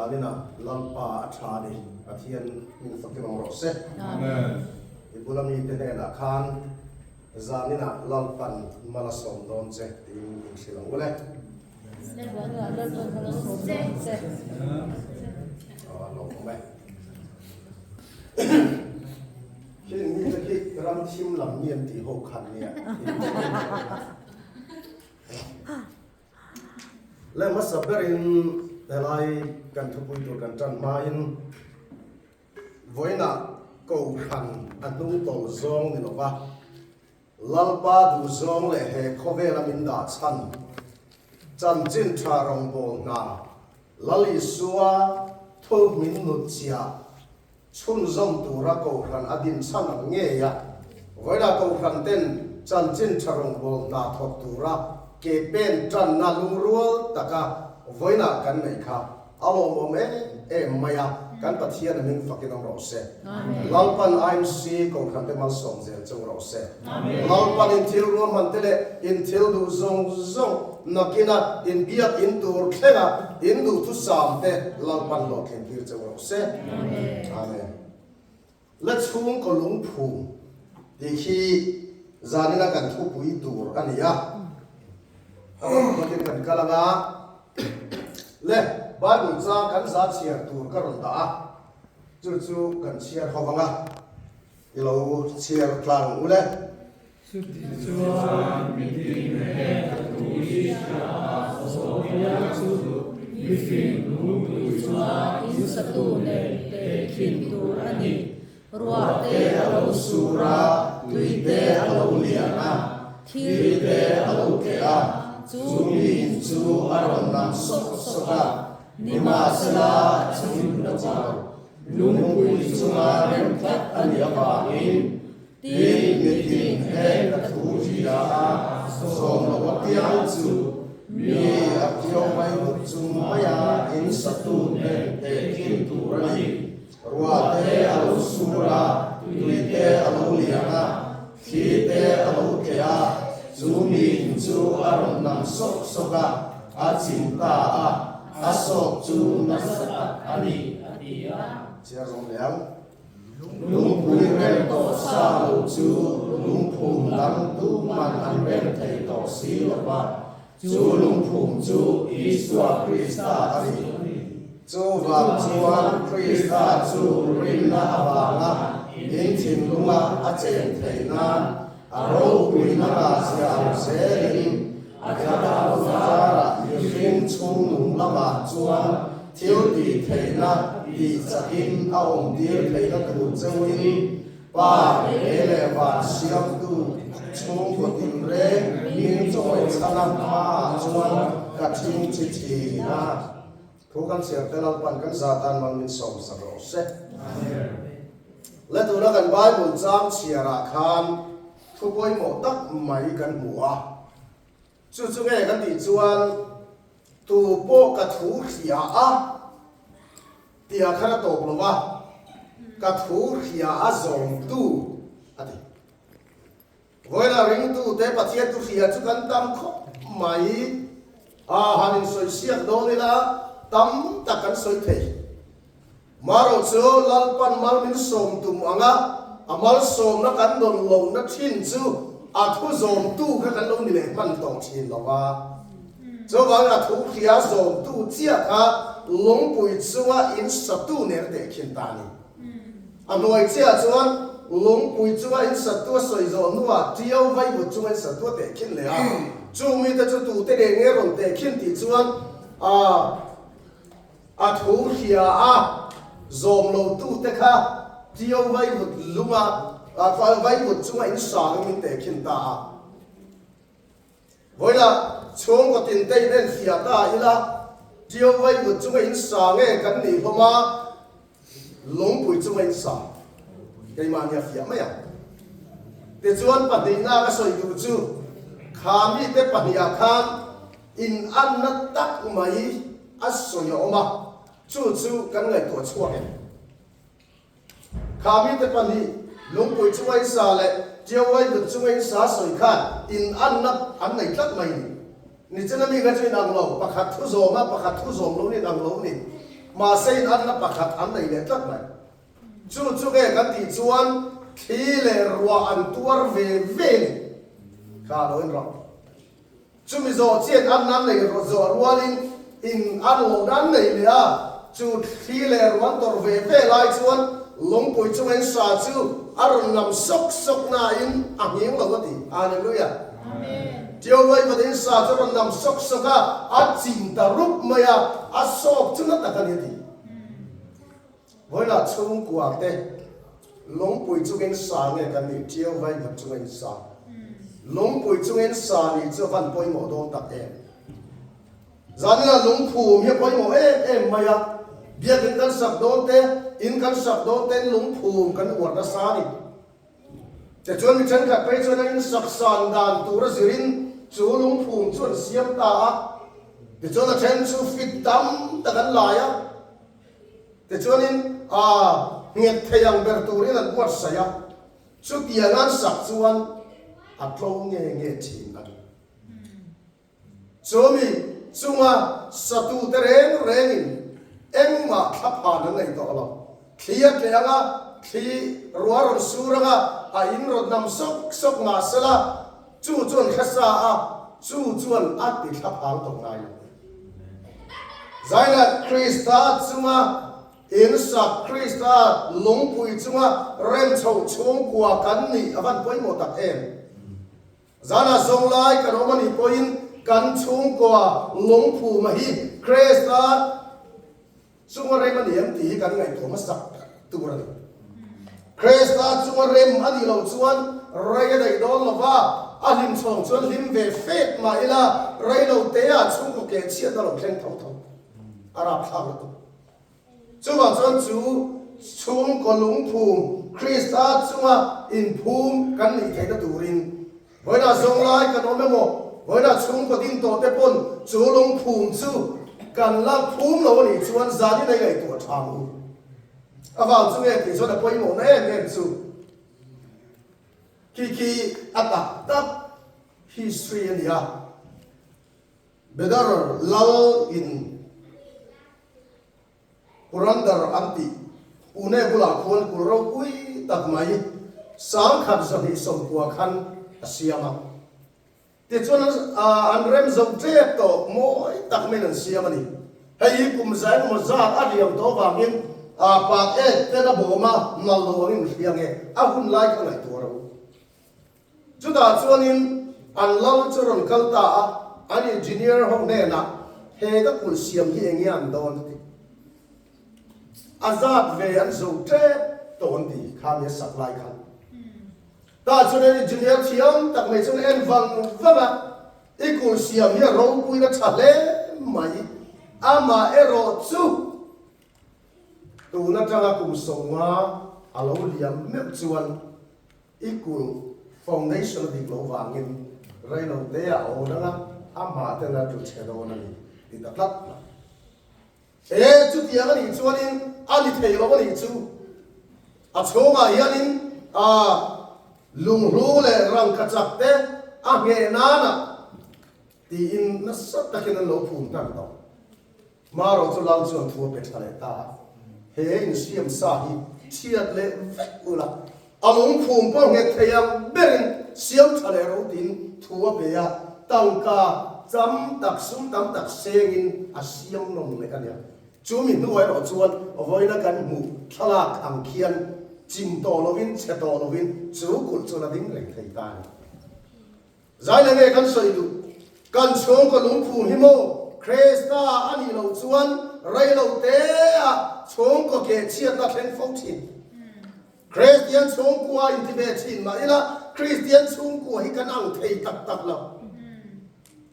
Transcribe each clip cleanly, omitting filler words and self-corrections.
Zaninah Lalpa a tha a ni, Pathian min fakin awm rawh se. I bula mite hnenah khan zaninah Lalpan mal a sawm dawn che tiin inhrilh ang u le. Aw a lawmawm e. Heng mite khi ram thim lam mi an tih ho khan nia. Le hmasa berin helai kan thupui tur kan tan hmain vawiinah Kohhran a hnung tawlh zawng ni lova Lalpa duhzawng leh he khawvela min dah chhan chanchin tha rawngbâwl hna Lal Isua thu min nut chiah Chhunzawm tura Kohhran a din chhan ang ngei a, vawilah Kohhran ten chanchin tha rawngbâwl hna thawk tura ke pen tanna lungrual taka vawilah kan neih kha a lawmawm em em mai a, kan Pathian a hming fakin awm rawh se. Lalpan IMC Kohhran te malsawm zel cheu rawh se. Lalpan in thil ruahman te leh in thil duh zawng zawng nakina in biak in tur thlenga in duhthusam te Lalpan hlawhtling tir cheu rawh se. Amen. La chhungkaw lungphum tih hi zanina kan thupui tur a ni a. A rawn phawtin kan kal anga le Bible chang kan za chhiar tur ka rawn dah a, chu chu kan chhiar ho vang a, i lo chhiar tlang u le. Chuti chuan mitin heng ka thu i hria a, Zawhbiak chu mifing lungpui chunga in satu nen tehkhin tur a ni. Ruah te a lo sur a, tui te a lo lian a, thli te a lo tleh a, chu mi in chu a rawn nam sawk sawk a, nimahsela a chhim lo vang. Lungpui chunga rem tlat a nih avangin Tin, mitin heng ka thu hria a, zawm lo apiang chu mi a kio mai vut chung maia in satu nen tehkhin tur a ni. Ruah te a lo sur a, tui te a lo lian a, thli te a lo tleh a, chu mi in chu a rawn nam sawk sawk a, a chim ta a, a sawk chu nasa tak a ni, a ti a. Chhiar zawm leh ang. Lungpui rem tawh sa lo chu lungphum dang tuman an rem thei tawh si lo va, chu lungphum chu Isua Krista a ni. Chuvang chuan Krista chu rinna avanga in thinlunga a chen theih nan a ropuina ngahzia ang zelin a thlarau zarah mihring chhungnung lamah chuan Thil tih theihna tih chakin a awm tir theihna tur cheuin Pa lei leh van siamtu chhungkaw tinreng hming chawi chhana hmaah chuan ka thing chi thin a. Thu kan chhiar te Lalpan kan zatan mal min sawmsak rawh se. Le tuna kan Bible chang chhiarah khan thu pawimawh tak mai kan hmu a. Chu chu nge kan tih chuan tu pawh ka thu hria a tihah khan a tawp lo va, ka thu hria a zawmtu a ti. Vawilah ringtute Pathian thu hria chu kan tam khawp mai a, han insawi siak dawn ila tam tak kan sawi thei. Marawh chu Lalpan mal min sawm tum ang a, a malsawmna kan dawn lohna thin chu a thu zawmtu kha kan lo ni leh hman tawh thin lo va. Chuvangin a thu hria zawmtu chiah kha lungpui chunga in satu nen a tehkhin ta a ni. A hnuai chiah chuan lungpui chunga in satu a sawi zawh hnuah tiau vaivut chunga in satu a tehkhin leh a. Chung mite chu tute nen nge rawn tehkhin tih chuan a. A thu hria a, zawm lo tute kha Tio vaivut lunga vaivut chunga in sangin min tehkhin ta a. Vawilah chhungkaw tinte in enfiah ta ila, Tio vaivut chunga in sang nge kan nih hlawm a, lungpui chunga in sang keimahni a fiah mai ang. Tichuan pahnihna ka sawi duh chu kha mite pahnihah khan in anna tak mai A sawi a awm a, chu chu kan ngaihtuah chhuak em? Kha mite pahnih, lungpui chunga in sa leh Tiauai vut chunga in sa sawi khan in anna an nei tlat mai ni. Nichina mi kha chu in ang lo, pakhat thu zawm a, pakhat thu zawm lo ni in ang lo ni. mahse in anna pakhat an nei leh tlat mai. Chu chu nge kan tih chuan thli leh ruah an tuar ve ve ni kha a lo inrawh. Chumi zawh chian an nan nei rawh zawh rualin in an lo nan nei leh a, chu thli leh ruah an tawrh ve ve lai chuan lungpui chunga in sa chu a rawn nam sawk sawk nain a nghing lo a ti. Hallelujah! Tiau vai in sa chu a rawn nam sawk sawk a, a chim ta rup mai a, a sawk chu na tak a ni a ti. Vawilah chhungkua te lungpui chungin sa nge kan nih Tiau vai vut chungin sa. Lungpui chungin sa nih chu a van pawimawh dawn tak em. Zanina lungphum hi a pawimawh em em mai a, biakin kan sak dawn te, in kan sak dawn ten lungphum kan uar nasa a ni. Tichuan mi thenkhat phei chuan a insak san dan tura zirin chu lungphum chu an siam ta a, tichuan a then chu fit tam tak an lai a. Tichuanin a nghet thei ang ber turin an buatsaih a, chutiang an sak chuan a tlo nge nge thin a ni. Chumi chunga satute reng rengin engmah thlaphan an nei tawh lo. Thli a tleh anga, thli ruah rawn sur anga, a in rawn nam sawk sawk mah sela, chu chuan hre sa a, chu chuan a ti thlaphang tawh ngai lo. Zaina Krista chunga insak, Krista lungpui chunga rem chhoh chhungkua kan nih a van pawimawh tak em? Zana zawng lai kan awm a nih pawhin kan chhungkua lungphuma hi Krista chunga rem a ni em tih hi kan ngaihtuah hmasak tur a ni. Krista chunga rem a nih loh chuan rei a daih dawn lo va, a hlim chhawng chuan hlim ve fet mah ila rei lo teah chhungkaw keh chhiat a lo thleng tho tho a rapthlak lutuk. Chuvang chuan chu chhungkaw lungphum Krista chunga inphum kan nih theihna turin Vawiinah zawng lai kan awm emaw, vawiinah chhungkaw ding tawh te pawn chu lungphum chu kan la phum lo a nih chuan zanin a ngaihtuah tha ang u. A vang chu nge tih chuan a pawimawhna em em chu khi khi a tak tak history a ni a. Bedar lal in Purandar an tih Pune bulah khuan kul ropui tak mai 1290 khan a siam a. Tichuan an rem zo tep tawh mawi tak maiin an siam a ni. Hei hi kum za engemaw zat a liam tawh avangin pak ek ten a bawm a, nal lo angin hria nge a hun lai kha ngaihtuah ro. Chutah chuanin an lal chu rawn kal ta a, an engineer ho hnenah, He ka kulh siam hi enge an dawn? a ti. A zat ve an zo tep tawh an ti kha mi a sak lai khan. Tah chuan an engineer thiam tak mai chuan en vang vang a, I kulh siam hi a ropuina tha hle mai, amah erawh chu tun atanga kum 50 a lo liam meuh chuan I kulh foundation a dik loh vangin reilo te ah a awn anga amah ten a tlu chhe dawn a ni ti ta tlat mai. E chutiang a nih chuanin a ni thei lo a nih chu. A chhungah hianin a lunghlu leh rangkachak te a ngheh nana tiin nasa takin an lo phum hnan tawh. Marawh chu lal chuan thu a pe tha leh ta a, He insiam sa hi chhiat leh vek ula, a lungphum pawh nghet thei ang berin siam tha leh ro tiin thu a pe a, tangka tam tak sum tam tak sengin a siam nawm leh a nia. Chu mi hnuah erawh chuan vawiina kan hmuh thlalak ang khian chim tawh lovin chhe tawh lovin chu kulh chuan a ding reng thei ta a ni. Zaina nge kan sawi duh? Kan chhungkaw lungphum hi maw Krista a nih loh chuan rei lo te ah chhungkaw keh chhiatna thleng fo thin. Kristian chhungkua inti ve thin mah ila Kristian chhungkua hi kan ang thei tak tak lo.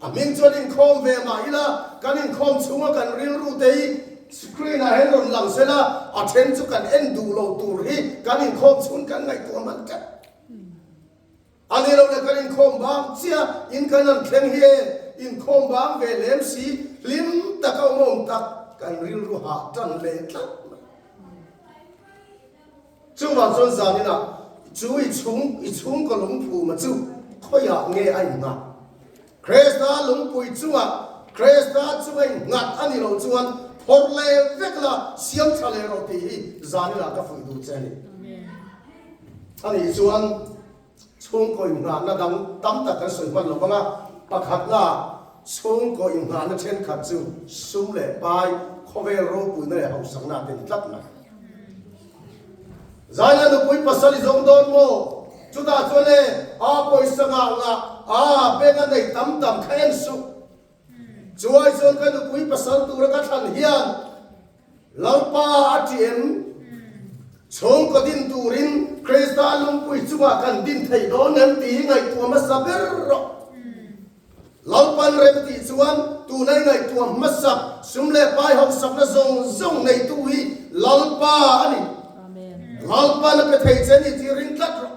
A hming chuan inkhawm ve mah ila kan inkhawm chhunga kan rilru te hi screen ah hian rawn lang sela a then chu kan en duh lo tur hi kan inkhawm chhun kan ngaihtuah hman tlat. A ni lo le kan inkhawm bang chiah in kan han thleng hi e, inkhawm bang ve lem si hlim tak a awm awm tak kan rilru hah tan leh tlat mai. Chuvang chuan zaninah chu i chhung i chhungkaw lungphuma chu khawiah nge a innghat? Krista lungpui chungah Krista chunga innghat a ni lo chuan. Phawrh leh vek la, siam tha leh rawh tih hi zaninah ka fuih duh che a ni. A nih chuan chhungkaw inngahna dang tam tak kan sawi hman lo vang a, pakhatna chhungkaw inngahna thenkhat chu sum leh pai, khawvel ropuina leh hausakna te ni tlat mai. Zaina nupui pasal i zawng dawn maw? Chutah chuan e, a pawisa ngah ngah, a bank a nei tam tam kha en suh. Chuai chuan ka nupui pasal tura ka thlan hian Lalpa a ṭi em? Chhungkaw din turin Krista lungpui chungah kan din thei dawn em tih hi ngaihtuah hmasa ber rawh. Lalpan rem tih chuan tuna i ngaihtuah hmasak sum leh pai hausakna zawng zawng neitu hi Lalpa a ni. Lalpan a pe thei che ni tih ring tlat rawh.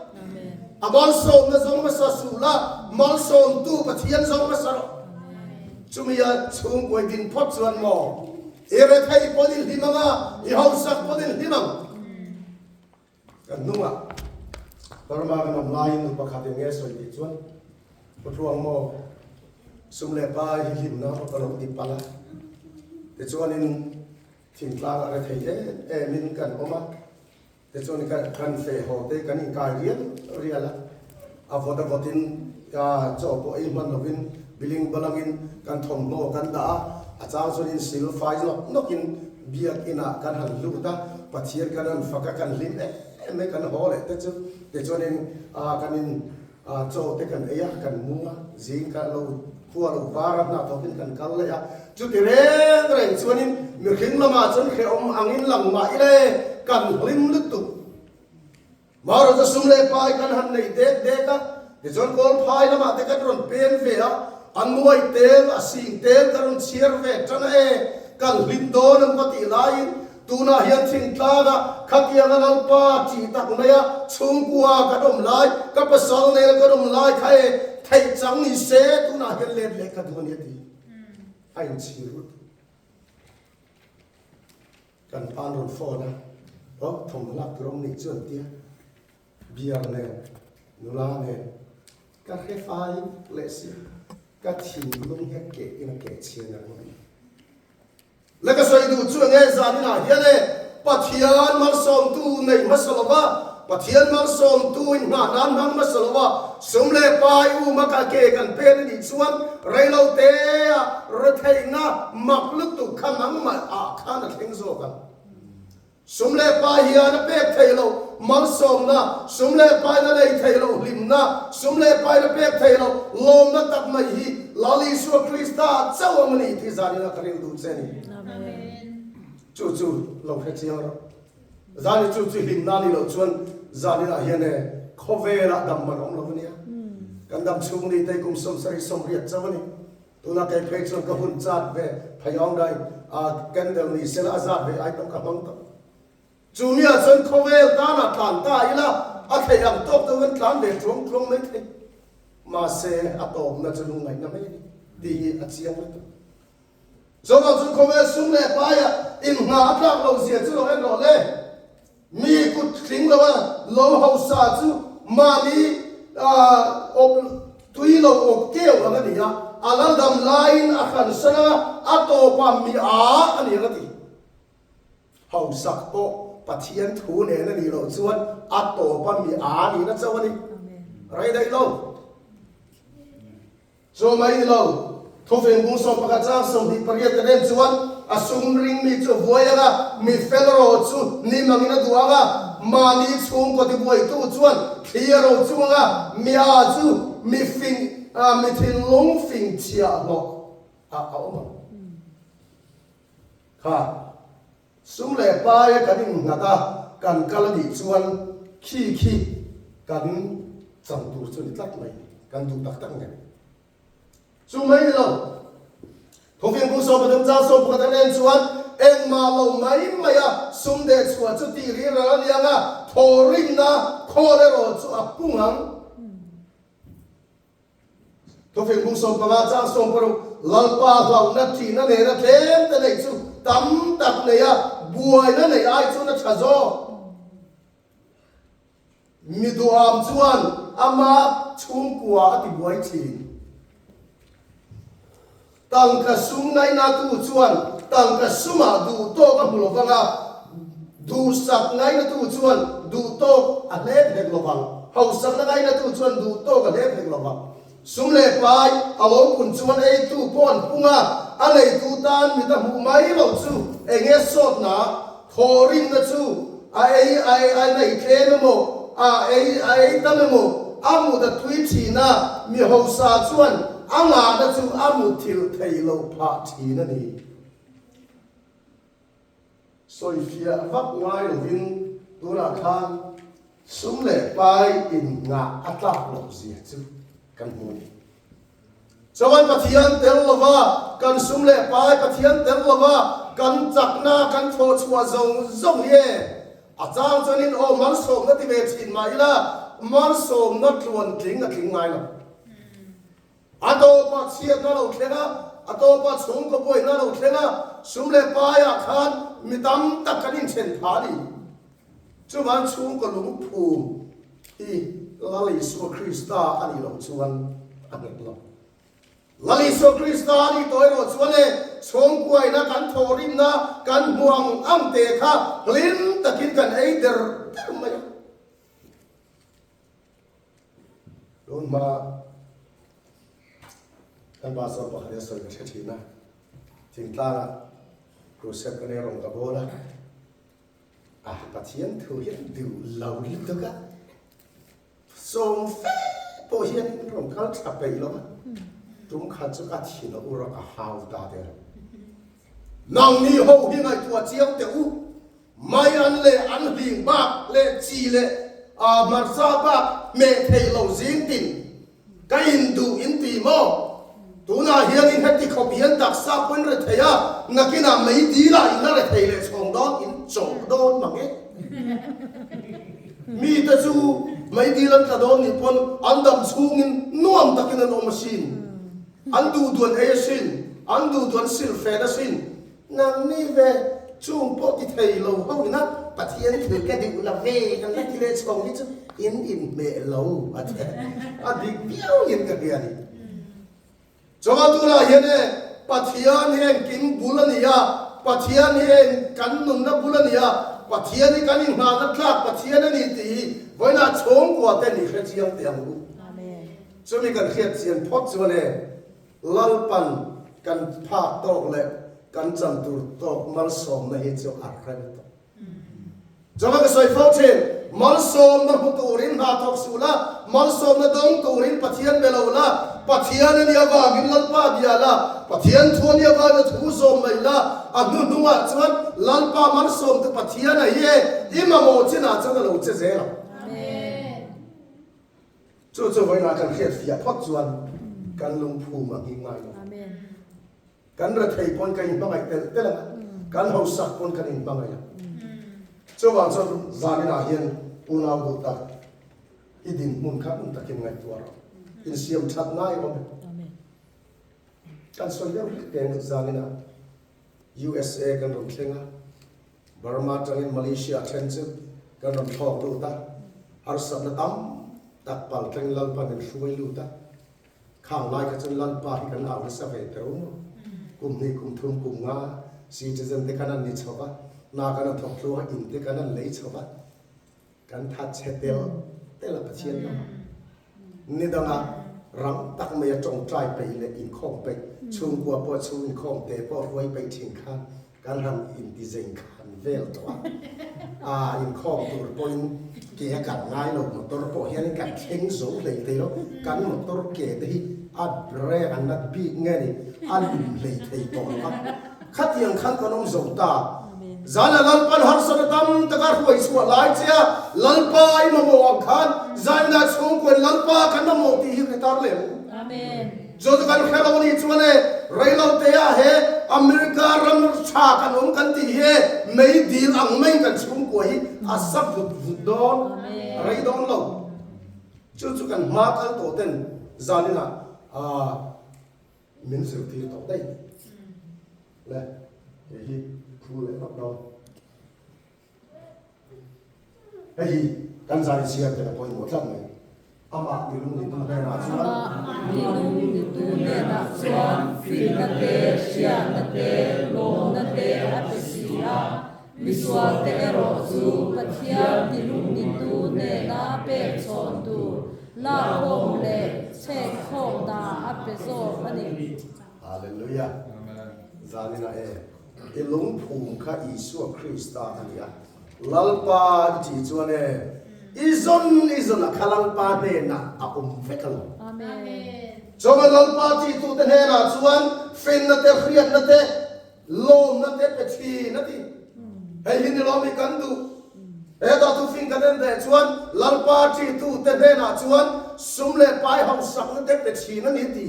A malsawmna zawng hmasa suh la, malsawmtu Pathian zawng hmasa rawh. Chumi a chhungkuai din phawt chuan maw, i rethei pawn i hlim ang a, i hausak pawn i hlim ang. Kan hnungah Burma kan awm laiin nu pakhat in nge sawi tih chuan, Pu Tluang maw, sum leh pai hi hlimna ka lo ti palh a, tichuanin thingtlang a rethei em emin kan awm a, Tichuan kan feh haw te kan inkai rial rial a, a vawt a vawtin chaw pawh ei hman lovin biling balangin kan thawmhnaw kan dah a, a chang chuan insil fai nawk nawkin biakinah kan han lut a, Pathian kan han fak a, kan hlim em em mai kan haw leh te chu. Tichuanin kan in chaw te kan ei a, kan mu a, zing ka lo khua lo var a, hna thawkin kan kal leh a. Chuti reng reng chuanin mihring lamah chuan hrehawm angin lang mah ila e, kan hlim lutuk. Maharaja sum leh pai kan han nei dek dek a, tichuan Kawlphai lamah te kan rawn peng ve a, a nuai tel, a sing tel kan rawn chhiar ve tan a e, kan hlim dawn ang ka tih laiin Tunah hian thingtlanga khatianga Lalpa tih tak maia chhungkua kan awm lai, ka pasal nena kan awm lai kha e theih chang ni se tunah hian let leh ka duh a ni a ti. A inchhir rut. Kan pan rawn phone a, aw thawmhnaw lak tur awm nih chuan tia beer nen nula nen ka hre fai leh si ka thinlung hi a keh in a keh chhian ang a ni. Le ka sawi duh chu enge zaninah hian e, Pathian malsawmtu nei hmasa lova, Pathian malsawmtu in nghah nan hmang hmasa lova, sum leh pai um a ka ke kan pen a nih chuan reilo te a retheihna mak lutuk kha nangmah ah khan a thleng zawk ang. Sum leh pai hian a pek theih loh malsawmna, sum leh pain a lei theih loh hlimna, sum leh pain a pek theih loh lawmna tak mai hi Lal Isua Krista chauh ang a ni tih zanin a ka ring duh che a ni. Chu chu lo hre chiang rawh. Zani chu chu hlimna ni loh chuan zaninah hian e khawvelah dam man awm lo a nia. Kan dam chhung ni te kum 70 80 chauh a ni. Tuna kei phei chuan ka hun chat ve pheiawng dai a candle ni sela a zat ve ai tawh ka hmang tawh. Chu mi ah chuan khawvel tan ah tlan ta ila a theih ang tawk deuh in tlan ve tuang tuang mai thei. Mahse a tawpna chu lungngaihna mai a ni tih hi a chiang lutuk. Chuvang chuan khawvel sum leh pai ah inngah a tlak lo zia chu lo en rawh le. Mi kut tling lo a lo hausa chu mahni awp tui lo awp keu ang a ni a, a la dam laiin a hran san a, a tawpah mi a a ni ang a ti. Hausak pawh Pathian thu nen a nih loh chuan a tawpa mi a nihna chauh a ni. Rei daih lo. Chu mai ni lo, thufing bung 11 chang 28 te nen chuan a sum ring mi chu vuai ang a, mi fel ro chu ni mangin a duh ang a, mahni chhungkaw tibuaitu chuan thli a ro chung ang a, mi a chu mi fing, mi thinlung fing chhiahhlawh ah a awm ang. Kha sum leh paia kan innghat a, kan kal a nih chuan khi khi kan chang tur chu ni tlat mai, kan duh tak tak ngei. Chu mai ni lo, Thufing bu 13 chang 11 an en chuan engmah lo mai mai a sum deh chhuah chu tih ri ral a ni ang a, thawhrimna khawl erawh chu a pung ang. Thufing bung 15 chang 16, Lalpa hlauhna ṭihna nena tlem te neih chu tam tak nei a, buaina neih ai chuan a ṭha zawk. Mi duham chuan ama chhungkua a tibuai thin. Tangka sum ngainatu chuan. tangka sumah duh tawk a hmu lo vang a, duhsak ngainatu chuan duh tawk a hlep hlek lo vang. Hausakna ngainatu chuan duh tawk a hlep hlek lo vang. Sum leh pai a lo pun chuan eitu pawh an pung a, a neitu tan mit a hmuh mai loh chu eng nge sawtna, thawhrimna chu a ei a ei a nei tlem emaw, a ei a ei tam emaw, a mut a tui thin a, mi hausa chuan a ngahna chu a muthilh theih loh phah thin a ni. Sawifiah vak ngai lovin tunah khan sum leh pai inngah a tlak loh zia chu kan hmu a ni. Chuan Pathian tel lova kan sum leh pai, Pathian tel lova kan chakna, kan thawhchhuah zawng zawng hi e a chang chuanin aw malsawmna ti ve thin mah ila malsawmna tluantling a tling ngai lo. A tawpah chhiatna lo thleng a, a tawpah chhungkaw buaina lo thleng a, sum leh paiah khan mi tam tak kan inthen phah a ni. Chuvan chhungkaw lungphum hi Lal Isua Krista a nih loh chuan a nghet lo. Lal Isua Krista a nih tawh erawh chuan e, chhungkuaina kan thawhrimna kan hmu ang ang te kha hlim takin kan ei der der mai a. Tun hma kan pastor pakhat hi a sawi ka hre thin a, thingtlangah crusade ka nei rawng ka bawl a, a Pathian thu hian duh lo lutuk a, sawm fe pawh hian rawn kal tha peih lo a, tum khat chu ka thin a ur a ka hau ta der. Nangni ho hi ngaihtuah chiang teh u, Mai an leh an hling bak leh chi leh hmarcha bak hmeh thei lo zing tin ka in duh in ti maw? Tunah hian in heti khawp hian taksa pawhin re thei a, nakinah mei dilah in la re thei leh chhawng dawn in chawh dawn mang e. Mite chu mei dil an tla dawn nih pawn an dam chhungin nuam takin an awm asin, an duh duan ei asin, an duh duan silhfen asin. Nangni ve chung pawh ti thei lo ho ina Pathian thil ka duh lo ve kan la ti leh chhawng hi chu in inhmeh lo a ti a dik viau in ka hria a ni. Chawma tunah hian e Pathian hi engkim bul a ni a, Pathian hi eng kan nunna bul a ni a, Pathian hi kan inghahna tlak Pathian a ni tih hi vawiinah chhawngkua ten i hre chiang teh ang u. Chumi kan hriat chian phawt chuan e Lalpan kan phak tawk leh kan chan tur tawk malsawmna hi chu a rem tawh. Chawlh ka sawi fo thin, malsawmna hmu turin hna thawk suh la, malsawmna dawng turin Pathian be lo la, Pathian a nih avangin Lalpa bia la, Pathian thu a nih avangin a thu zawm mai la, a hnuhnungah chuan Lalpa malsawmtu Pathian a hi e, i mamawh chinah chuan a lo che zel ang. Chu chu vawiinah kan hriat fiah phawt chuan kan lungphum a nghing ngai lo. Kan rethei pawn kan inhmangaih telh telh ang a, kan hausak pawn kan inhmangaih ang. Chuvang chuan zaninah hian unau duh tak i dinhmun kha hmun takin ngaihtuah rawh. Insiam that ngai awm e. Kan sawi deuh hlek teng zaninah USA kan rawn thleng a, Burma atangin Malaysia then chu kan rawn thlawk lut a, harsatna tam tak paltleng Lalpa min hruai lut a, khang lai kha chuan Lalpa hi kan au nasa ve tero maw? Kum hnih, kum thum, kum nga citizen te khan an ni chho va, hna kan han thawk tluang a, in te kan han lei chho va, Kan that chhe tel tel a Pathian lamah. Ni danga rang tak mai a tawngtai peih leh inkhawm peih, chhungkua pawh chhung inkhawm te pawh hruai peih thin khan kan han intizeng khan vel tawh a. Aa inkhawm tur pawhin ke a kan ngai lo, motor pawh hian kan thleng zo hlei thei lo, kan motor ke te hi a brake an nat bik nge ni, a lum hlei thei tawh lo va. Khatiang khan kan awm zo ta. Zana Lalpan harsatna tam taka hruai chhuah lai che a, Lalpa i mamawh ang khan Zaina chhungkuan Lalpa kan mamawh tih hi ka tar leh ang. Chu chu kan hre lo a nih chuan e, reilote ah he America ram tha kan awm kan tih hi e, mei dil ang mai kan chhungkua hi a sa vut vut dawn, a rei dawn lo. Chu chu kan hma kal tawh ten zaninah aa. Min zirtir tawh daih le, hei hi thu leh vak dawn. Hei hi kan zai chhiar tel a pawimawh tlat mai. Amah tilung nitu hnenah chuan. Amah tilung nitu hnenah chuan finna te, hriatna te, lawmna te a pe si a. Misualte erawh chu Pathian tilung nitu hnena pek chhawn tur lakkhawm leh chhekkhawm hna a pe zawk a ni. Hallelujah! Zaninah e, i lungphum kha Isua Krista a ni a. Lalpa i tih chuan e, i zawn i zawn a kha Lalpa hnenah a awm vek a lo. Chuan Lalpa tihtute hnenah chuan finna te, hriatna te, lawmna te pe thin a ti. Hei hi ni lawm i kan duh. Hetah thufing kan en leh chuan Lalpa tihtute hnenah chuan sum leh pai hausakna te pe thin a ni ti.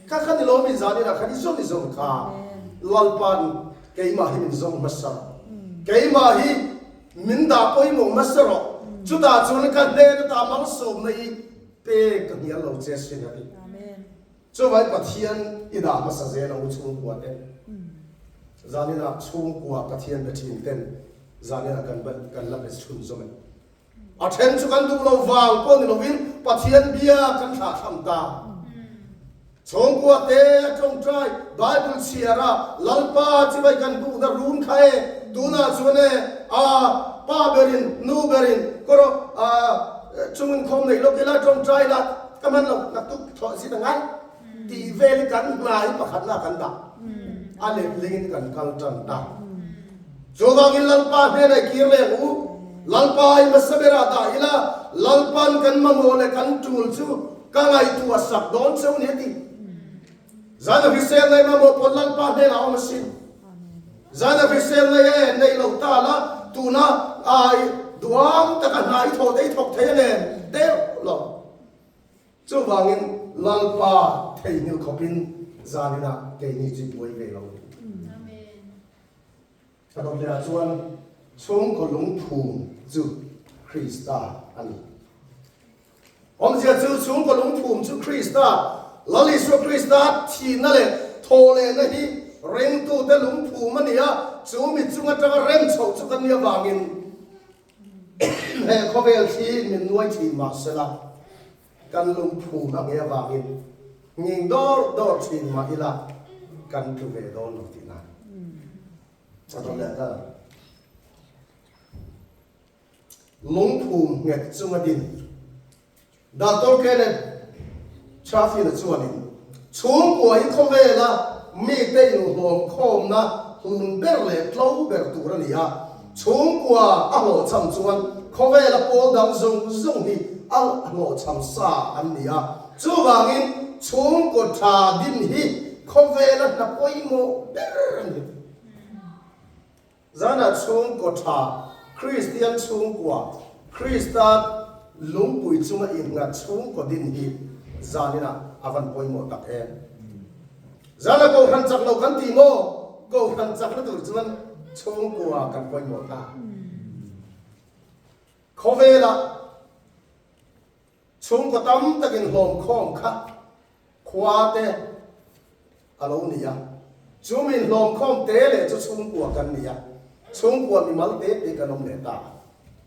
Kha kha ni lawm i zaninah khan i zawn i zawn kha Lalpa'n Keimah hi min zawng hmasa rawh. Keimah hi min dah pawimawh hmasa rawh. Chutah chuan ka hnen ata malsawmna i pek ka hnial lo che sin a ti. Chuvai Pathian i dah hmasa zel ang u chhungkua te. Zaninah chhungkua Pathian be thin ten zaninah kan kan la be chhun zawm e. A then chu kan duh lo vang pawh ni lovin Pathian bia kan thlahthlam ta. Chhawngkua te a tawngtai Bible chhiar a Lalpa chibai kan duhna run kha e tunah chuan e a pa berin nu berin kawr a chungin khawm nei lawk ila tawngtai la ka hman lo naktuk thawh zit a ngai tih vel hi kan hna hi pakhatna kan dah a letlingin kan kal tan ta. Chuvangin Lalpa hnenah i kir leh ang u. Lalpa i hmasa berah dah ila, Lalpan kan mamawh leh kan tul chu ka ngaihtuah sak dawn cheu ni a ti. Zan a hrisel nei mamawh pawh Lalpa hnenah a awm asin. Zan a hrisel nei e, nei lo ta la, tuna ai duam taka hna i thawh te i thawk thei a nen deuh lo. Chuvangin Lalpa theihnghilh khawpin zaninah keini chu buai ve lo. A dawmhliah chuan chhungkaw lungphum chu Krista a ni. Awmzia chu chhungkaw lungphum chu Krista, Lal Isua Krista thihna leh thawhlehna hi ringtute lungphum a ni a, chu mi chung atanga rem chhoh chu kan nih avangin he khawvel thli min nuai thin mah sela Kan lungphum a nge avangin nghing dawr dawr thin mah ila kan tlu ve dawn lo tih na a rawn leh ta. Lungphum nghet chunga din Doctor Kenneth Chaffin-a chuanin chhungkua hi khawvela mite inhlawm khawmna hlun ber leh tlo ber tur a ni a, Chhungkua a hlawhchham chuan khawvela pawl dang zawng zawng hi a hlawhchham sa an ni a. Chuvangin chhungkaw tha din hi khawvela hna pawimawh ber a ni. Zanah chhungkaw tha, Kristian chhungkua, Krista lungpui chunga innghat chhungkaw din hi zaninah a van pawimawh tak em? Zana Kohhran chak lo kan ti maw? Kohhran chakna tur chuan chhungkua kan pawimawh ta. Khawvelah chhungkaw tam takin hlawmkhawm kha khua te a lo ni a. Chu min hlawmkhawm te leh chu chhungkua kan ni a. Chhungkua mimal te te kan awm leh ta.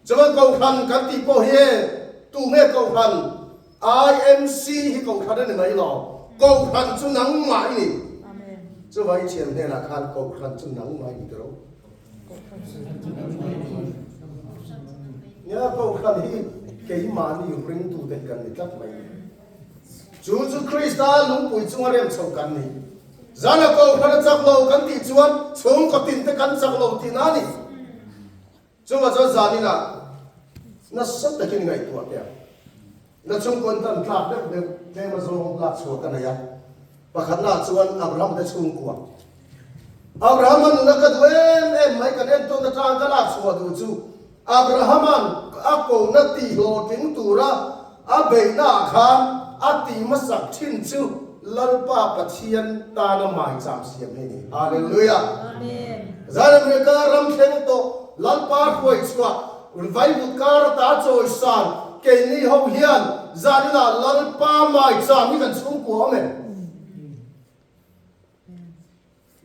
Chuan Kohhran kan tih pawh hi e, tunge Kohhran? IMC hi Kohhran a ni mai lo. Kohhran chu nangmah i ni. Chuvang i thian hnenah khan Kohhran chu nangmah i ni tiro. Nia, Kohhran hi keimahni ringtute hi kan ni tlat mai. Chu chu Krista lungpui chunga rem chho kan ni. Zana Kohhran a chak lo kan tih chuan chhungkaw tinte kan chak lo tihna a ni. Chungah chuan zaninah nasa takin ngaihtuah teh ang. Na chhungkawn tan tlak deuh deuh tlem a zawng lak chhuah ka nei a. Pakhatnaah chuan Abraham te chhungkua. Abrahama nuna ka duh em em mai kan entawn atang ka lak chhuah duh chu Abrahama'n a kohna tihhlawhtling tura a beihnaah khan a tih hmasak thin chu Lalpa Pathian tana maicham siam hi a ni. Hallelujah! Zan America ram thleng tawh Lalpa hruai chhuah vaivut kar ata chawisan keini ho hian zaninah Lalpa maicham hi kan chhungkua awm em?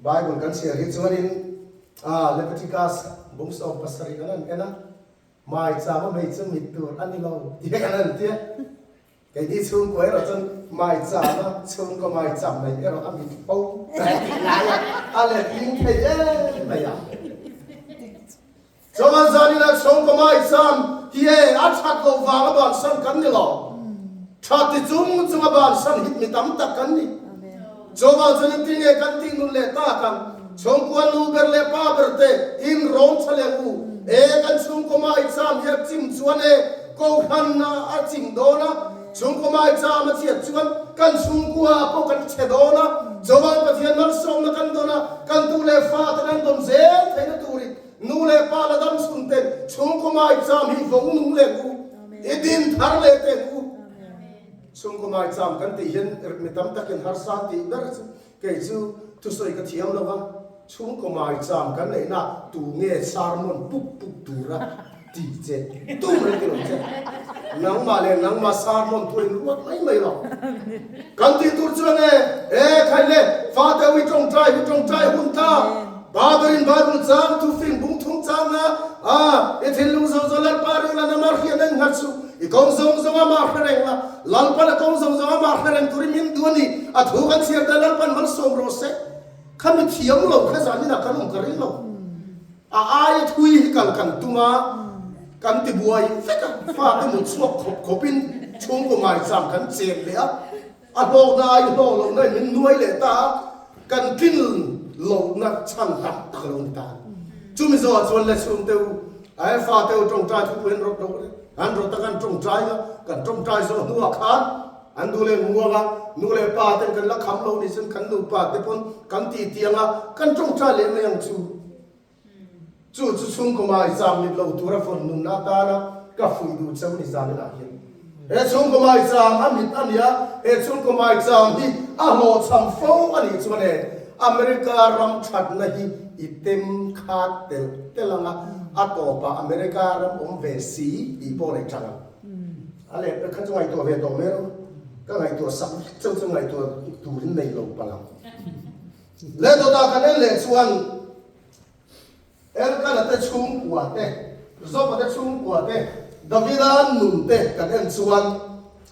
Bible kan chhiar hi chuanin Leviticus bung 17 kan han en a, maicham a hmeichhe mit tur a ni lo tih kan han tia. Keini chhungkua erawh chuan maicham a, chhungkaw maicham mai erawh a mit fo kan tih lai a, a letling thei em mai a. Chuan zanina chhungkaw maicham hi e a that loh vanga bansan kan ni lo. Tha ti chung chunga bansan hit mi tam tak kan ni. Chuvang chuan engtin nge kan tih nun leh tak ang? Chhungkua nu ber leh pa ber te in rawng tha leh u. E kan chhungkaw maicham hi a chim chuan e kohhranna a chim dawn a, chhungkaw maicham a chhiat chuan kan chhungkua pawh kan chhe dawn a, chuvang Pathian malsawmna kan dawn a, kan tu leh fa te kan dawn zel theihna turin nu leh pa la dam chhun ten chhungkaw maicham hi vawng nung leh u, i din thar leh teh u. Chhungkaw maicham kan tih hian mi tam takin harsa tih ber chu kei chu thusawi ka thiam lo va, chhungkaw maicham kan neihna tu nge sermon pup pup tura ti che tum reng ti lo che. Nangmah leh nangmah sermon thu in ruat mai mai lo. Kan tih tur chuan e, e khai le, fate ui tawngtai hu tawngtai hun ta, Bible-in Bible chang thufing bung thung changna a, i thinlung zawng zawng Lalpa ring la namar hian en nghat suh. I kawng zawng zawng amah hre reng la, Lalpan a kawng zawng zawng amah hre reng turin min duh a ni. A thu kan chhiar te Lalpan malsawm rawh se. Kha mi thiam lo kha zanin ah kan awm ka ring lo. A aia thui hi kal kan tum a, kan ti buai vek a, fate mut chhuak khawp khawpin chhungkaw maicham kan chen leh a. A hlawkna ai hlawk lohna in min nuai leh ta a, kan tlin lohna chhan tak tak a lo ni ta. Chumi zawhah chuan le chhungte u, a fate u tawngtai thupui an rawt lo le, an rawt a kan tawngtai a, kan tawngtai zawh hnuah khan an duh leh muang a, nu leh pa ten kan la kham lo nih chuan kan nupa te pawn kan ti tiang a, kan tawngtai leh mai ang chu. Chu chu chhungkaw maicham mit lo tura vawn nunna atana ka fuih duh cheu ni zaninah hian. He chhungkaw maicham a mit a nia, he chhungkaw maicham hi a hlawhchham fo a nih chuan e America ram thatna hi i tem khat telh telh ang a, a tawpah America ram awm ve si tih pawh leh tang ang. A leh kha chu ngaihtuah ve tawh mai rawh, ka ngaihtuah sak vek cheu chu ngaihtuah turin nei lo palh ang. Leh dawtah kan en leh chuan Elkana te chhungkua te, Zopa te chhungkua te, Davida nun te kan en chuan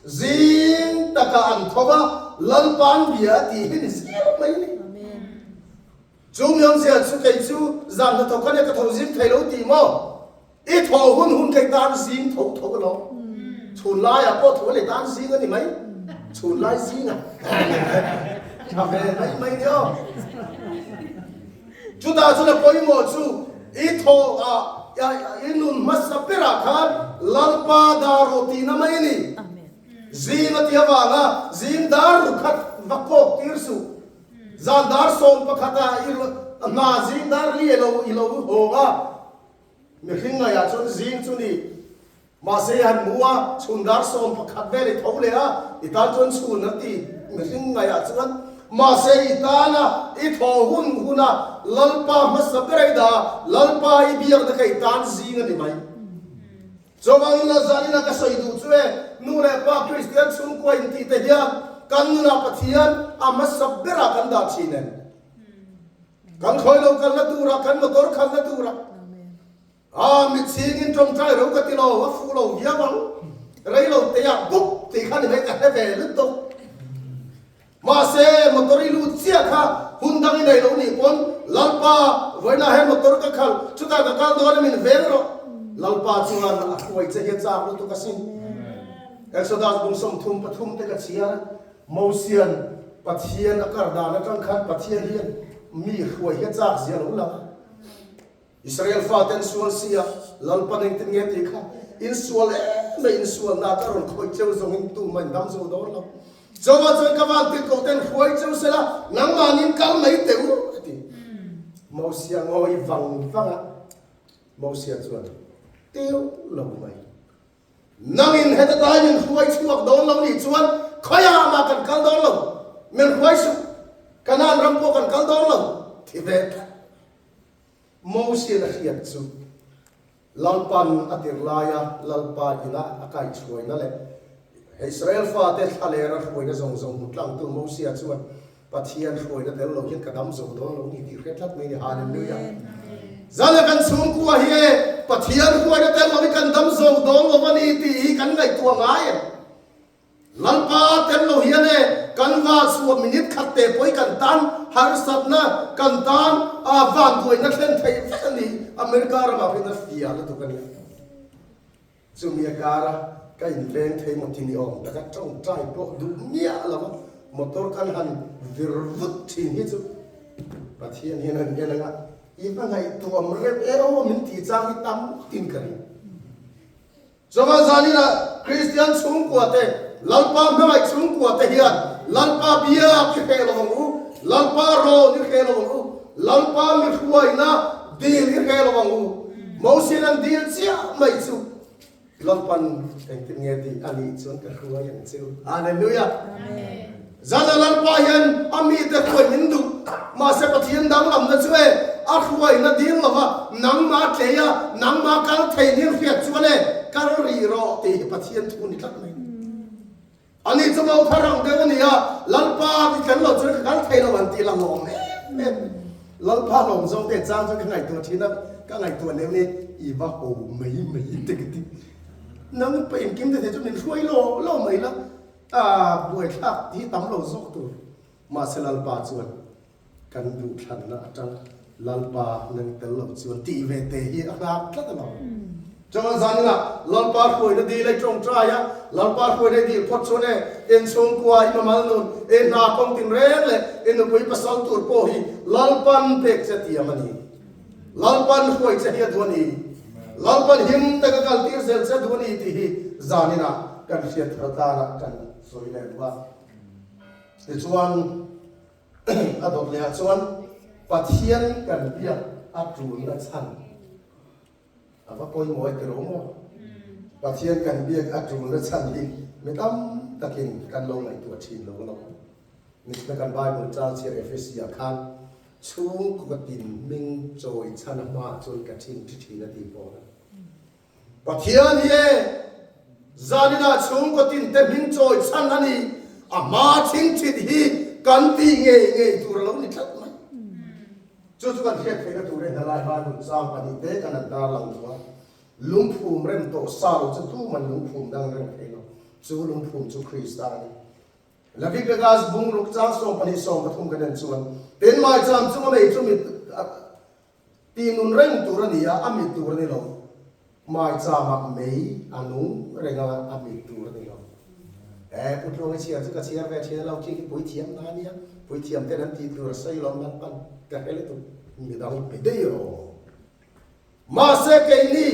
zing taka an tho va, Lalpa'n bia a tih hi ni zel mai ni. Chu miawmzia chu kei chu zan hnathawk kha nia ka tho zing thei lo tih maw? I thaw hun hun kei tan zing tho tho emaw? Chhun laiah pawh tho leh tan zing a ni mai. Chhun lai zing a tha ve mai mai ni aw. Chutah chuan a pawimawh chu i thaw ah i nun hmasa berah khan Lalpa dar rawh tihna mai a ni. Zing a ti avanga zing dar rukhat va kawk tir suh. Zan dar 11 ah i hna zing dar li ilo ilo hawng a. Mihring ngaiah chuan zing chu ni. Mahse i han hmu a, chhun dar 11 vel i tho leh a, i tan chuan chhun an ti mihring ngaiah chuan. Mahse i tana i thaw hun huna Lalpa hmasa ber a i dah a, Lalpa i biakna kha i tan zing a ni mai. Chuvangin la zanina ka sawi duh chu e, nu leh pa Kristian chhungkua intih te hian kan nunah Pathian a hmasa berah kan dah thin em? Kan khawi lo kalna tura, kan motor khalna tura. A mitchhingin tawngtai ro ka ti lo, a fuh lo viau ang. Rei lo teiah buk tih kha ni mai ka hre ve lutuk. Mahse, motor i lut chiah kha hun dang i nei lo nih pawn Lalpa vawiinah he motor ka khalh, chutah ka kal dawn a min veng rawh. Lalpa chuan a hruai che hi a chak lutuk asin. Exodus bung 33 te ka chhiar a. Mosian Pathian a kar dan atang khan Pathian hian mi hruai hi a chak zia lo lang a. Israel fate an sual si a, Lalpan engtin nge tih kha in sual em mai, in sualna ka rawn khawih cheu zawng in tumah in dam zo dawn lo. Chauhah chuan ka van tirh koh ten hruai cheu sela, nangmahni in kal mai teh u, a ti. Mosia ngawi vang vang a, Mosia chuan teu lo mai. Nangin heta tlai min hruai chhuak dawn lo nih chuan khawiah mah kan kal dawn lo, min hruai suh, Kanaan ram pawh kan kal dawn lo, ti ve tlat. Mosian a hriat chu Lalpan a tirh laia Lalpa ina a kaihchhuaina leh Israel fate thlalera hruaina zawng zawng hmu tlangtu Mosia chuan Pathian hruaina tel lo hian ka dam zo dawn lo ni tih hre tlat mai ni. Hallelujah. Zana kan chhungkua hi e Pathian hruaina tel lo hi kan dam zo dawn lo a ni tih hi kan ngaihtuah ngai em? Lalpa tel lo hian e kan va chhuah minute khat te pawh kan tan harsatna kan tan a vanduaina thlen theih vek a ni. America ramah pawhin a fiah lutuk a nia. Chumi a kara ka inveng thei maw ti ni awm taka tawngtai pawh duh miah lo a motor kan han vir vut thin hi chu Pathian hian an en anga i va ngaihtuam reuh e aw min tih chang hi tam tin ka ring. Chawhmah zanin ah Kristian chhungkua te, Lalpa hmangaih chhungkua te hian Lalpa biak i hreh lo ang u, Lalpa rawn i hreh lo ang u, Lalpa mi hruaina dil i hreh lo ang u. Mosian an dil chiah mai chu Lalpan engtin nge tih a nih chuan ka hruai ang che u. Hallelujah! Zana Lalpa hian a mite hruai min duh. Mahse Pathian danglamna chu e a hruaina dil lova nangmah tlei a, nangmah kal thei nin hriat chuan e kal rih rawh tih hi Pathian thu ni tlat mai. Ani chu mo thar ang deuh a ni a, Lalpa i tel lo chuan ka kal thei lo an tih la lawm em em. Lalpa lawm zawng te chang chuan ka ngaihtuah thin a, ka ngaihtuah neuh ni i va ho mai mai te ka ti. Nang pa engkim te thei chu min hruai lo lo mai la, a buaithlak hi tam lo zawk tur. Mahse Lalpa chuan kan duhthlanna atang Lalpa nang tel lo chuan tih ve te hi a nghak tlat a lo. Chawhmah zaninah Lalpa hruaina dil ei tawngtai a, Lalpa hruaina i dil phawt chuan e inchhungkua i mamal nun, i hna kawng tinreng leh i nupui pasal tur pawh hi Lalpan pek che tiam a ni. Lalpan hruai che hi a duh a ni. Lalpan him taka kaltir zel che a duh a ni tih hi zaninah kan hriat thar atana kan sawi leh duh a. Tichuan a dawt leh ah chuan Pathian kan biak a tulna chhan a va pawimawh e tiro maw? Pathian kan biak a tulna chhan hi mi tam takin kan lo ngaihtuah thin lo alawm. Nichina kan Bible chang chhiar Ephesi ah khan chhungkaw tin hming chawi chhan a hmaah chuan ka thin thi thin a tih pawh a. Pathian hi e, zaninah chhungkaw tinte hming chawi chhan a ni, a hma thingthit hi kan tih ngei ngei tur a lo ni tlat mai. Chu chu kan hriat theihna tur e hnalai Bible chang pahnihte kan han tar lang duh a, lungphum rem tawh sa lo chu tuman lungphum dang rem thei lo, chu lungphum chu Krista a ni. Leviticus bungruk chang 12 13 kan en chuan, Tin maicham chunga mei chu mit Tih nun reng tur a ni a, a mit tur a ni lo. Maichama mei a nung reng a, a mit tur a ni lo. E, Pu Tluangi chhiar chu ka chhiar ve thin a lo, khi khi puithiam na a nia, puithiam ten an tih tur a sawi lo nan pan ka hre lutuk, midang pe daih rawh. Mahse keini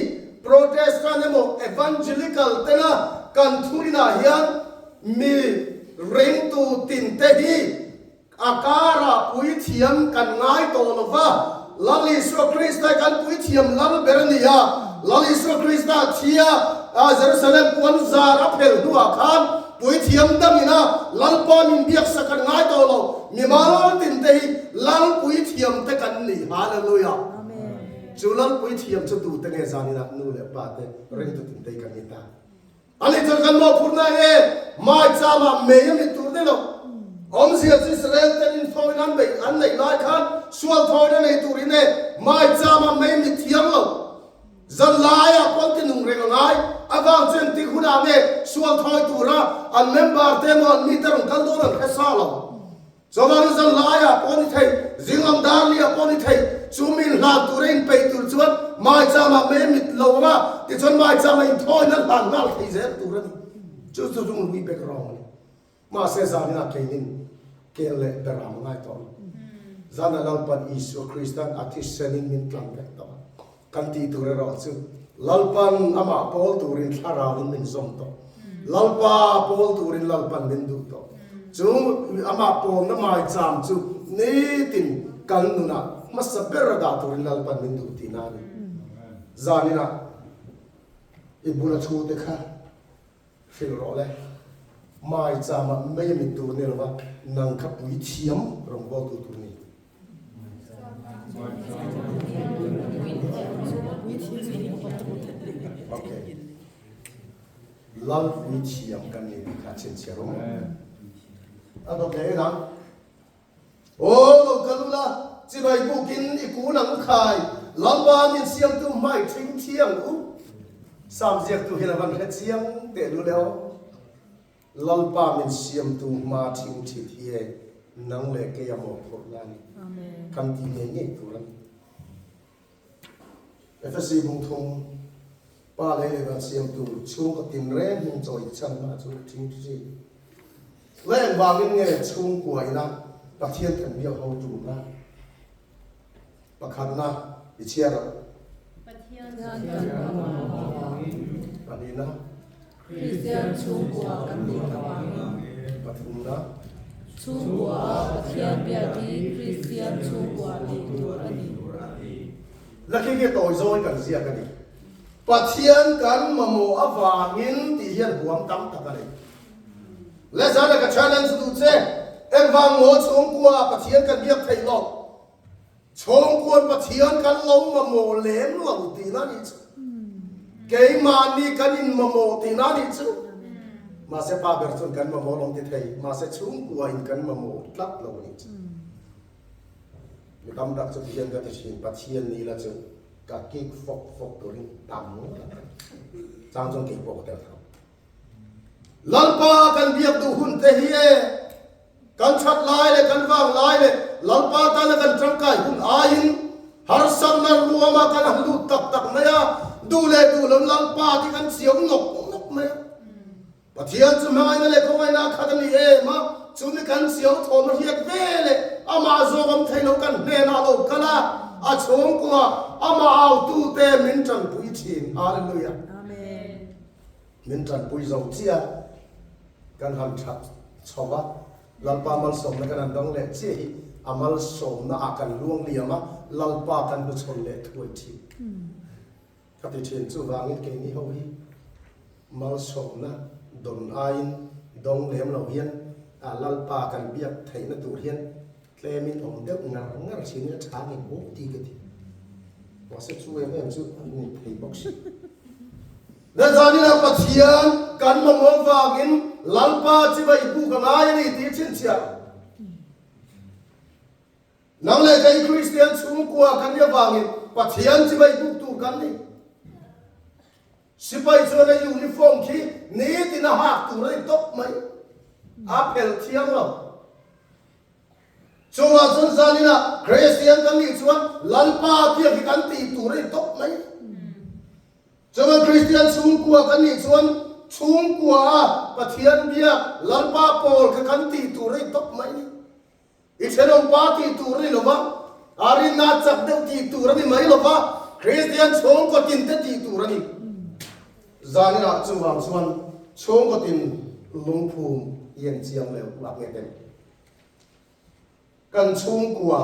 Protestant emaw Evangelical tena kan thurinah hian mi ringtu tinte hi A karah puithiam kan ngai tawh lo va, Lal Isua Krista hi kan puithiam lal ber a ni a. Lal Isua Krista thi a, Jerusalem puan zar a phel hnuah khan puithiam dangin a Lalpa min biaksak kan ngai tawh lo, mimal tinte hi Lal puithiam te kan ni. Hallelujah! Chu Lal puithiam chu tute nge zaninah nu leh pa te ringtu tinte hi kan ni ta. Ani chuan kan mawhphurhna nge maichama mei a mit tur ni lo. Awmzia chu Israel ten inthawina an beih an neih lai khan sual thawina nei turin e maichama mei mit thiam lo. Zan laiah pawn ti nung reng a ngai. Avang chu engtik hunah nge sual thawi tura an member te emaw an mite rawn kal dawn an hre sa lo. Chawlhni zan laiah pawh ni thei, zinglam darliah pawh ni thei, chu mi inhlan tura inpeih tur chuan maichama mei mit lo anga, tichuan maichama inthawina hlan nghal thei zel tur a ni. Chu chu runglui background a ni. Mahse zaninah keinin kel leh beram a ngai tawh lo. Zana Lalpan Isua Kristan a thisenin min tlang vek tawh a. Kan tih tur erawh chu Lalpan amah pawl turin thlarauin min zawm tawh. Lalpa pawl turin Lalpan min duh tawh. Chu amah pawlna maicham chu nitin kan nunah hmasa ber a dah turin Lalpan min duh tihna a ni. Zaninah i bula chhute kha hrilh rawh le. Maichama mei a mit tur ni lova nang kha puithiam rawngbawltu tur ni. Lal puithiam kan ni tih kha chhinchhiah rawh. A dawt leh en ang. Aw lo kal ula, chibai bukin i kun ang khai, Lalpa min siamtu hmai thing thiang u. Sam ziaktu hian a van hre chiang teh lul e aw. Lalpa min siamtu hma thingthit hi e nang leh kei a mawhphurhna a ni. Kan tih ngei ngei tur a ni. Efesi bungthum Pa lei leh van siamtu chhungkaw tinreng hming chawi chhanna chu thingthi. Leh engvangin nge chhungkua ina Pathian kan biak ho tulna? Pakhatna i chhiar rawh. Pathian kan mamawh avangin. Pahnihna. Kristian chhungkua kan nih avangin. Pathumna. Chhungkua a Pathian biak hi Kristian chhungkua tih tur a ni. Lakhi khi tawi zawi kan ziak a ni. Pathian kan mamawh avangin tih hian huam tam tak a nei. Lezana ka challenge duh che, engvang maw chhungkua Pathian kan biak theih loh? Chhungkuan Pathian kan lo mamawh lem lo tihna nih chu. Keimahni kan inmamawh tihna nih chu. Mahse pa ber chuan kan mamawh lawm ti thei, mahse chhungkuain kan mamawh tlat lo nih chu. Mi tam tak chu tihian ka ti thin, Pathian ni la chu ka kik fawk fawk turin tam ngawt ang. Chang chuan keipawh ka tel tho. Lalpa kan biak duh hun te hi e, kan that lai leh kan vang lai leh Lalpa tana kan tangkai hun aiin harsatna ruama kan han lut tak tak mai a, duh leh duh lo Lalpa te kan chiau nawk nawk mai a. Pathian chu hmangaihna leh khawngaihna a khat a ni em a, chumi kan chiau thawm a hriat ve leh amah zawk awm thei lo kan hnenah lo kal a, a chhungkua amah autute min tanpui thin. Hallelujah. Amen. Min tanpui zo chiah kan han that chho a, Lalpa malsawmna kan han dang leh chiah hi a malsawmna ah kan luang liam a, Lalpa kan hnuchhawn leh thuai thin. Ka ti thin, chuvangin keini ho hi malsawmna dawn aiin dawng lem lo hian Lalpa kan biak theihna tur hian Tlemin awm deuh ngar ngar thin ila tha ngei bawk ti ka ti. Mahse chu em em chu a ni thei bawk si. Nazanin ah Pathian kan mamawh vangin Lalpa chibai buk a ngai a ni tih chhinchhiah. Nang leh kei Kristian chhungkua kan nih avangin Pathian chibai buk tur kan ni. Sipai chuan a uniform khi nitin a hak tur a ni tawp mai. A phelh thiang lo. Chungah chuan zaninah Kristian kan nih chuan Lalpa biak hi kan tih tur a ni tawp mai. Chuan Kristian chhungkua kan nih chuan chhungkua a Pathian biak Lalpa pawl kha kan tih tur a ni tawp mai. I thenawmpa tih tur a ni lo va, a rinna chak deuh tih tur a ni mai lo va, Kristian chhungkaw tin te tih tur a ni. Zaninah chuvang chuan chhungkaw tin lungphum i en chiang leh lak nge tem. Kan chhungkua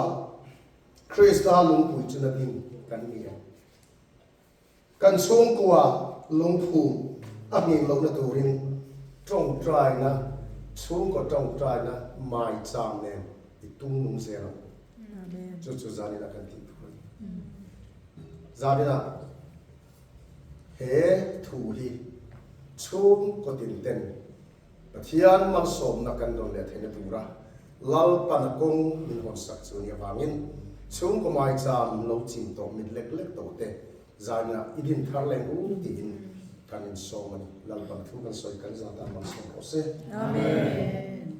Krista lungpui chu na ding kan ni e. Kan chhungkua lungphum a nghing lohna turin tawngtaina, chhungkaw tawngtaina mai chang nen i tung nung zel ang u. Chu chu zaninah kan tih tur a ni. Zaninah he thu hi chhungkaw tin ten Pathian malsawmna kan rawn leh theihna tura Lalpana kawng min hawnsak chu ni avangin chhungkaw maicham lo chim tawh mit lek lek tawh te zaina i din thar leng u tiin kan insawm a ni. Lalpana thu kan sawi kan zat a malsawm rawh se. Amen.